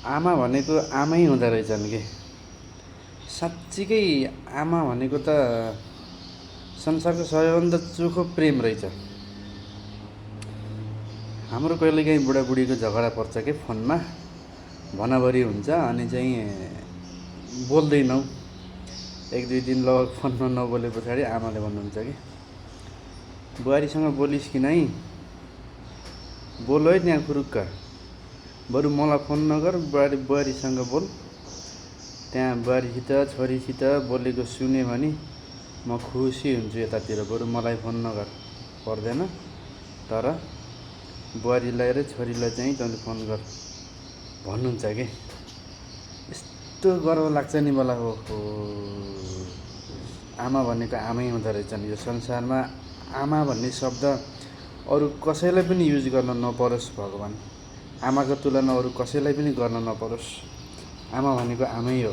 आमा भनेको आमै हुँदो रहेछन् कि साँच्चीकै आमा भनेको त संसारको सबैभन्दा चोखो प्रेम रहेछ। हाम्रो कहिलेकाहीँ बुढाबुढीको झगडा पर्छ कि फोनमा भनाभरी हुन्छ अनि चाहिँ बोल्दैनौँ एक दुई दिन ल फोनमा नबोले पछाडि आमाले भन्नुहुन्छ कि बुहारीसँग बोलिस् कि नै बोल है त्यहाँ फुरुक्क बरु मलाई फोन नगर बुहारीसँग बोल त्यहाँ बुहारीसित छोरीसित बोलेको सुने भने म खुसी हुन्छु यतातिर बरु मलाई फोन नगर पर्दैन तर बुहारीलाई र छोरीलाई चाहिँ तैँले फोन गर भन्नुहुन्छ कि यस्तो गर्व लाग्छ नि मलाई हो आमा भनेको आमै हुँदो रहेछन् यो संसारमा आमा भन्ने शब्द अरू कसैलाई पनि युज गर्न नपरोस् भगवान् आमाको तुलना अरू कसैलाई पनि गर्न नपरोस् आमा भनेको आमै हो।